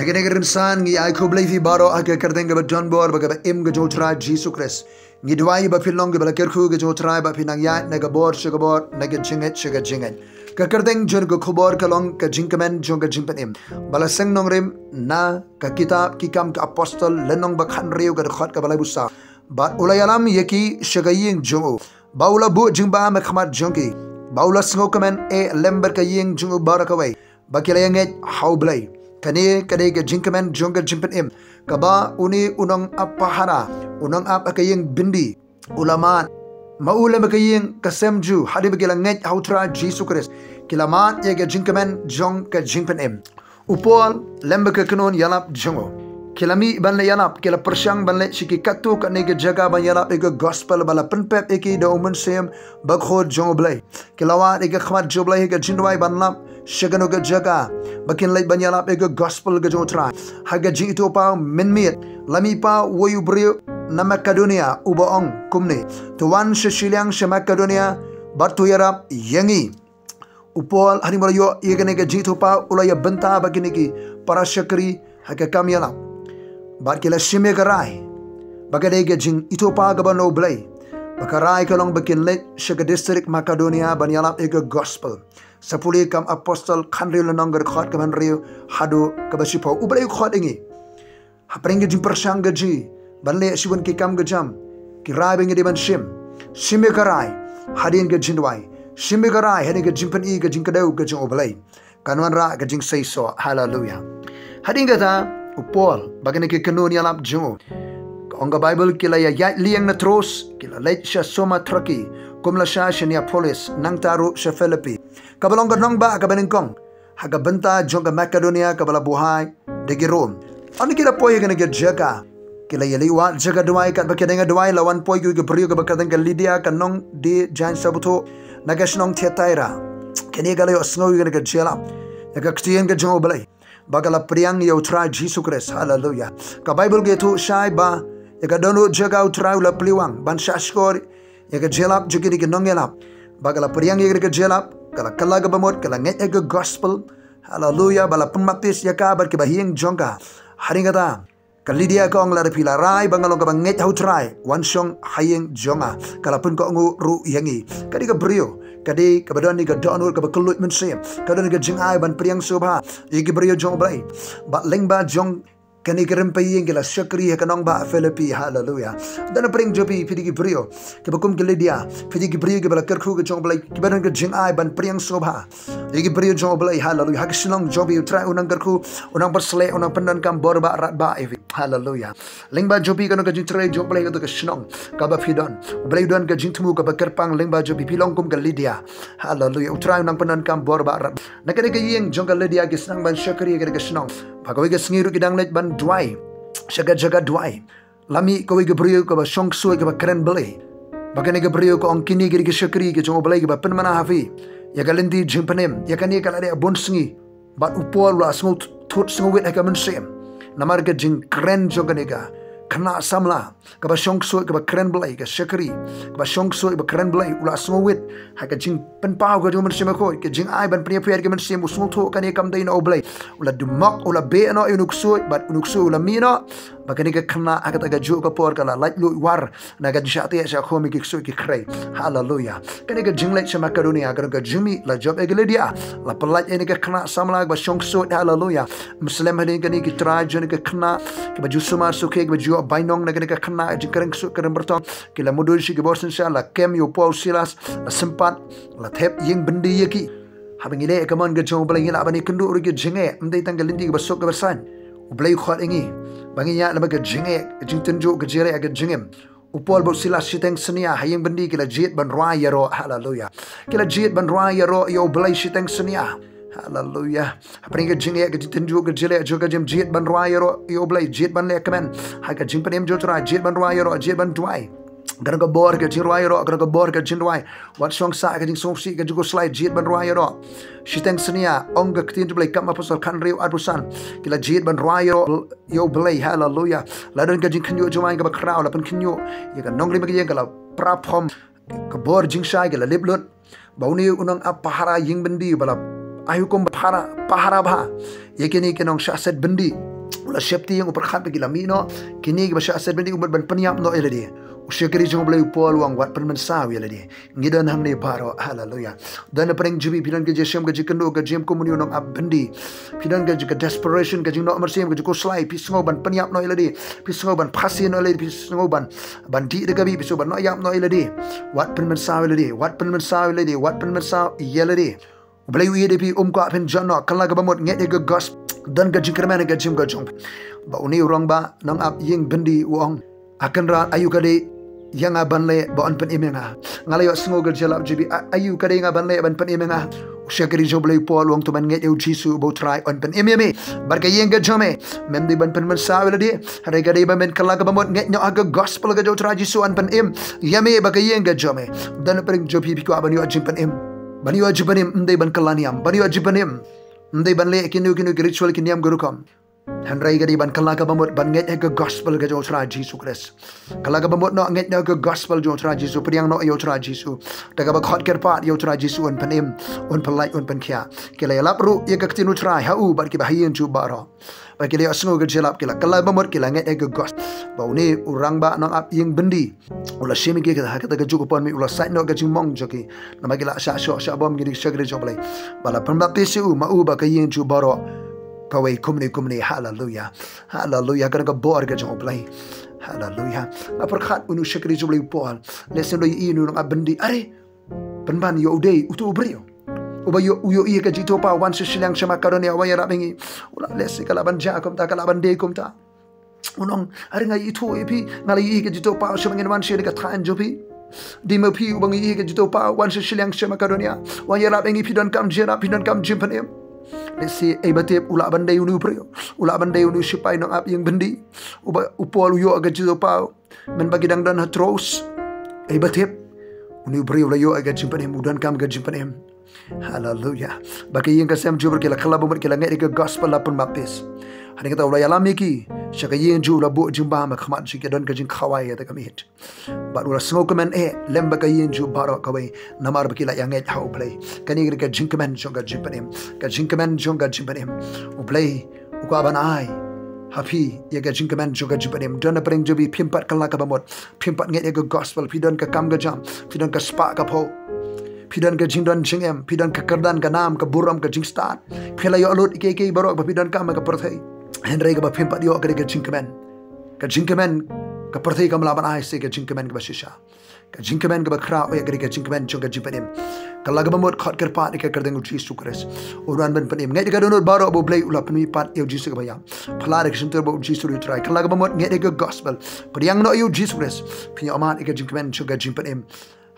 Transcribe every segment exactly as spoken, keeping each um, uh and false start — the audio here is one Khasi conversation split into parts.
Na kane ka rynsan ngi ai khublei ïa phi baroh ha ka kyrteng kaba don bor bad kaba im ka jong U Trai Jisu Khrist. Ngi duwai ba phin long kiba la kyrkhu ka jong U Trai, ba phin nang ïaid na ka bor sha ka bor, na ka jingngeit sha ka jingngeit. Ka kyrteng jong ka khubor ka long ka jingkmen jong ka jingpynim, ba la seng nongrim na ka kitab Ki Kam ka Apostol, lynnong ba khathynriew, ka dkhot kaba laiphew saw. Bad u la ïalam ïa ki sha ka ïing jong u, ba u la buh jingbam ha khmat jong ki, ba u la sngewkmen eh lem bad ka ïing jong u baroh kawei, ba ki la ïangeit ha U Blei. Kane ka dei ka jingkmen jong ka jingpynim, kaba une u nongap pahara, u nongap ha ka ïing byndi, u la mad, ma u lem bad ka ïing ka sem jong u, hadien ba ki la ngeit ha U Trai Jisu Khrist. Ki la mad ïa ka jingkmen jong ka jingpynim. U Paul lem bad ka kynhun ïalap jong u, ki la mih ban leit ïalap, ki la pyrshang ban leit sha ki katto katne ki jaka ban ïalap ïa ka gospel ba la pynpep ïa ki da U Mynsiem Bakhuid jong U Blei. Ki la wad ïa ka khmat jong U Blei ha ka jingduwai ban lap sha kano ka jaka ba kin leit ban ïalap ïa ka gospel ka jong U Trai. Ha ka jingithuhpaw mynmiet, la mih pat uwei u briew na Makedonia, uba ong kumne: To wan sha shiliang sha Makedonia bad to ïarap ïa ngi. U Paul, hadien ba u la ïoh ïa kane ka jingithuhpaw, u la ïa bynta bad kine ki para shakri ha ka kam ïalap. Bad ki la shim ïa ka rai, ba ka dei ka jingithuhpaw kaba na U Blei, ba ka rai ka long ba kin leit sha ka distrik Makedonia ban ïalap ïa ka gospel. Sa pule Kam Apostol khathynriew, lynnong ka dkhot kaba hynriew haduh kaba shiphew. U Blei u khot ïa ngi hapdeng ka jingpyrshang ka jong ngi ban leh shibun ki kam ka jam, ki rai ba ngi dei ban shim. Shim ïa ka rai hadien ka jingduwai. Shim ïa ka rai hadien ka jingpyni, ka jingkdew ka jong U Blei. Kan wanrah ka jingseisoh. Haleluya. Hadien kata, u Paul bad kane ka kynhun ïalap jong u, ka ong ka Baibl, ki la ïa ïaid lieng na Troas, ki la leit sha Samotraki, kumta sha sha Neapolis, nangta ruh sha Philippi, kaba long ka nongbah kaba nyngkong ha ka bynta jong ka Makedonia kaba la buhai da ki Rom. Hadien ba ki la poi ha kane ka jaka, ki la ïaleit wad jaka duwai. Katba ki dang duwai, la wan poi kawei ka briew kaba kyrteng ka Lydia, ka nongdie jaiñ sabuthuh, na ka shnong Thiatira. Kane ka la ïohsngew ïa kane ka jingïalap, ïa ka ktien ka jong U Blei, bad ka la pdiang ïa U Trai Jisu Khrist. Haleluya. Ka Baibl ka ïathuh shai ba ïa ka dohnud jaka U Trai u la plie wang ban shahshkor ïa ka jingïalap jong kine ki nongïalap. Bad ka la pdiang ïa ka jingïalap, ka la kylla ka bamut, ka la ngeit ïa ka gospel. Haleluya. Bad la pynbaptis ïa ka bad kiba ha ïing jong ka. Hadien kata, ka Lydia ka ong, lada phi la rai ba nga long kaba ngeit ha U Trai, wan shong ha ïing jong nga. Ka la pynkohnguh ruh ïa ngi. Ka dei ka briew, ka dei kaba don ïa ka dohnud kaba kylluid mynsiem, ka don ïa ka jingai ban pdiang sngewbha ïa ki briew jong U Blei. Bad lyngba jong kane ka rympei ïing ki la shakri ha ka nongbah Philippi. Haleluya. Don hapdeng jong phi, phi dei ki briew kiba kum ka Lydia, phi dei ki briew kiba la kyrkhu ka jong U Blei, kiba don ka jingai ban pdiang sngewbha ïa ki briew jong U Blei. Haleluya. Ha ka shnong jong phi U Trai u nang kyrkhu, u nang pynshlei, u nang pyndonkam bor bah rat bah ïa phi. Haleluya. Lyngba jong phi ka don ka jingtrei jong U Blei ha kato ka shnong kaba phi don. U Blei u don ka jingthmu kaba kyrpang lyngba jong phi, phi long kum ka Lydia. Haleluya. U Trai u nang pyndonkam bor bah rat. Na kane ka ïing jong ka Lydia ki sdang ban shakri ha kane ka shnong. Bad kawei ka sngi ruh ki dang leit ban duwai sha ka jaka duwai, la mih kawei ka briew kaba shong ksuid, kaba kren Blei. Bad kane ka briew ka ong, kine ki dei ki shakri ki jong U Blei kiba pynmynna ha phi ïa ka lynti jingpynim. Ïa kane ka la dei ha bun sngi. Bad u Paul u la sngewthuh sngewwit ha ka mynsiem namar ka jingkren jong kane ka khynnah samla kaba shong ksuid, kaba kren Blei, ka shakri kaba shong ksuid, kaba kren Blei. U la sngewwit ha ka jingpynpaw ka jong U Mynsiem Bakhuid, ka jingai ban pynïapher ïa ka mynsiem. U sngewthuh kane kam dei na U Blei. U la dumok, u la beh noh ïa une u ksuid, bad une u ksuid u la mih noh. Bad kane ka khynnah ha kata kajuh ka por ka la laitluid war na ka jingshah teh shah khum ïa ki ksuid ki khrei. Haleluya. Kane ka jingleit sha Makedonia, kane ka jingmih la jop ïa ka Lydia, la pyllait ïa kane ka khynnah samla kaba shong ksuid. Haleluya. Ym slem hadien kane, ki trai jong kane ka khynnah kiba ju sumar sukhe, kiba ju ïoh bainong na kane ka khynnah, ka jingkren ksuid kren byrtong, ki la mudui sha ki bor synshar, la kem ïa u Paul Silas, la sympat, la thep ïing byndi ïa ki. Haba ngi leh ïa ka mon ka jong U Blei ngi lah ban ïakynduh ruh ïa ka jingeh, ym dei tang ka lynti kaba suk kaba saiñ. U Blei u khot ïa ngi ba ngin ïaid lyngba ka jingeh, ka jingtynjuh, ka jingleh, ka jingim. U Paul bad u Silas shiteng synñia ha ïing byndi ki la jied ban rwai ïaroh. Haleluya. Ki la jied ban rwai ïaroh ïa U Blei shiteng synñia. Haleluya. Hapdeng ka jingeh, ka jingtynjuh, ka jingleh, ka jingim, jied ban rwai ïaroh ïa U Blei, jied ban leh kmen ha ka jingpynim jong U Trai, jied ban rwai ïaroh, jied ban duwai. Ka don ka bor ka jingrwai ïaroh, ka don ka bor ka jingduwai. Wat shong sah ka jingsngewsih, ka jingkhuslai, jied ban rwai ïaroh. Shiteng synñia, ong ka ktien jong U Blei, Kam Apostol khathynriew arphew san, ki la jied ban rwai ïaroh ïa U Blei. Haleluya. La don ka jingkhynñiuh jingwan kaba khraw, la pynkhynñiuh ïa ka nongrim ka ïing, ka la pra phom ka bor jingshai, ka la lip lut. Ba une u nongap pahara ïing byndi ba la ai hukum pahara, pahara bha ïa kine ki nongshah set byndi, U la sheptieng, u pyrkhat ba ki la mih noh. Kine kiba shah set bynta u mut ban pynïap noh ïa lade. U shakri jong U Blei u Paul u ong wat pynmynsaw ïa lade. Ngi don hangne baroh, haleluya. Don na pdeng jong phi, phi don ka jingshem, ka jingkynduh, ka jingim kum une u nongap byndi. Phi don ka jing, ka desperation, ka jingnoh mynsiem, ka jingkhuslai, phi sngew ban pynïap noh ïa lade. Phi sngew ban phasi noh ïa lade, phi sngew ban, ban dih da ka bih, phi sngew ban noh ïap noh ïa lade. Wat pynmynsaw ïa lade, wat pynmynsaw ïa lade, wat pynmynsaw ïa lade. U Blei u ïeit ïa phi, um kwah phin jot noh, kylla kaba mut, ngeit ïa ka gospel. Don ka jingkyrmen ha ka jingim ka jong phi. Ba une u rangbah nongap ïing byndi u ong, A Kynrad, aïu ka dei ïa nga ban leh ba yn pynim ïa nga? Nga la ïohsngew ka jingïalap jong phi, a-, aïu ka dei ïa nga ban leh ban pynim ïa nga? U shakri jong U Blei u Paul u ong to men ngeit ïa U Jisu uba U Trai, yn pynim ïa me bad ka ïing ka jong me. Mem dei ban pynmynsaw ïa lade, hynrei ka dei ba men kylla kaba mut, ngeit noh ha ka gospel ka jong U Trai Jisu, yn pynim ïa me bad ka ïing ka jong me. Don na pdeng jong phi, phi kwah ban ïoh jingpynim. Ban ïoh jingpynim ym dei ban kylla niam, ban ïoh jingpynim ym dei ban leh kino kino ki ritual, ki niam ki rukom. Hynrei ka dei ban kylla kaba mut, ban ngeit ha ka gospel ka jong U Trai Jisu Khrist. Kylla kaba mut noh, ngeit noh ha ka gospel jong U Trai Jisu, pdiang noh ïa U Trai Jisu. Da kaba khot kyrpad ïa U Trai Jisu, yn pynim, yn pynlait, yn pynkhiah. Ki la ïalap ruh ïa ka ktien U Trai ha u bad kiba ha ïing jong u baroh. Ba ki la ïohsngew ka jingïalap, ki la kylla kaba mut, ki la ngeit ha ka gospel. Ba une u rangbah nongap ïing byndi u la shim ïa ki ha kata ka juk u pynmih, u la sait noh ka jingmong jong ki. Namar ki la shah shoh shah bom, ki dei ki shakri jong U Blei. Ba la pynbaptis ïa u, ma u bad ka ïing jong u baroh. Kawei kumne kumne, haleluya. Haleluya, kane ka bor ka jong U Blei. Haleluya. Nga pyrkhat une u shakri jong U Blei u Paul. Lehse u ïohi une u nongap byndi, are, pynban ïa u dei uto u briew uba ïoh, u ïohi ka jingithuhpaw wan sha shiliang sha Makedonia, wan ïarap ïa ngi. U la, lehse ka lah ban jia kumta, ka lah ban dei kumta. U ong, are nga ithuh ïa phi, nga la ïohi ka jingithuhpaw sha ba ngin wan sha ka thaiñ jong phi. Dei ma phi uba ngi ïohi ka jingithuhpaw, wan sha shiliang sha Makedonia, wan ïarap ïa ngi, phi donkam jingïarap, phi donkam jingpynim. Lehse, ei ba tip, u lah ban dei une u briew, u lah ban dei une u shipai nongap ïing byndi uba u Paul u ïoh ka jingithuhpaw. Mynba ki dang don ha Troas, ei ba tip, une u briew u la ïoh ka jingpynim, u donkam ka jingpynim. Haleluya. Bad ka ïing ka sem jong u baroh ki la kylla bamut, ki la ngeit ïa ka gospel, la pynbaptis. Hadien kata u la ïalam ïa ki sha ka ïing jong u, u la buh jingbam ha khmat jong ki, don ka jingkhawai ha kata ka miet. Bad u la sngewkmen eh lem bad ka ïing jong u baroh kawei, namar ba ki la ïa ngeit ha U Blei. Kane ka dei ka jingkmen jong ka jingpynim. Ka jingkmen jong ka jingpynim. U Blei u kwah ban ai ha phi ïa ka jingkmen jong ka jingpynim. Don na pdeng jong phi, phim pat kylla kaba mut, phim pat ngeit ïa ka gospel, phi don ka kam ka jam, phi don ka spah ka phew, phi don ka jingdon jingem, phi don ka kyrdan, ka nam, ka burom, ka jingstad. Phi la ïoh lut ïa kiei kiei baroh ba phi donkam ha ka pyrthei. Hynrei kaba phim pat ïoh ka dei ka jingkmen. Ka jingkmen, ka pyrthei kam lah ban ai shuh ka jingkmen kaba shisha. Ka jingkmen kaba khraw eh ka dei ka jingkmen jong ka jingpynim. Kylla kaba mut, khot kyrpad ïa ka kyrteng U Jisu Khrist, un wan ban pynim. Ngeit ïa ka dohnud baroh ba U Blei u la pynmihpat ïa U Jisu kaba ïap. Phylla da ka shyntur ba U Jisu u dei U Trai. Kylla kaba mut, ngeit ïa ka gospel. Pdiang noh ïa U Jisu Khrist. Phin ïoh mad ïa ka jingkmen jong ka jingpynim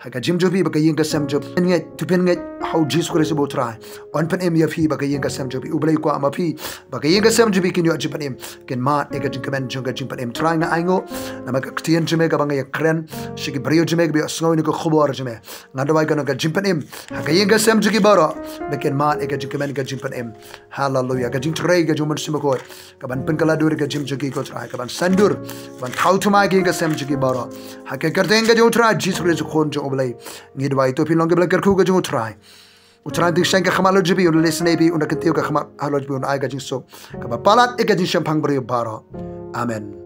ha ka jingim jong phi bad ka ïing ka sem jong phi. Ngeit, to phin ngeit ha U Jisu Khrist uba U Trai, yn pynim ïa phi bad ka ïing ka sem jong phi. U Blei u kwah ma phi bad ka ïing ka sem jong phi kin ïoh jingpynim, kin mad ïa ka jingkmen jong ka jingpynim. Trai, nga ainguh namar ka ktien jong me kaba nga ïakren sha ki briew jong me kiba ïohsngew ïa ka khubor jong me. Nga duwai, kan don ka jingpynim ha ka ïing ka sem jong ki baroh, ba kin mad ïa ka jingkmen ka jingpynim. Haleluya. Ka jingtrei ka jong U Mynsiem Bakhuid ka ban pynkylla dur ïa ka jingim jong ki, ko Trai, ka ban sngewdur, ka ban thaw thymmai ïa ka ïing ka sem jong ki baroh. Ha ka kyrteng ka jong U Trai Jisu Khrist, U Khun jong U Blei, ngi duwai. To phin long kiba la kyrkhu ka jong U Trai. U Trai un tyngshaiñ ka khmat halor jong phi, un leh isynei ïa phi, un da kyntiew ka khmat halor jong phi, un ai ka jingsuk kaba palat ïa ka jingshemphang briew baroh. Amen.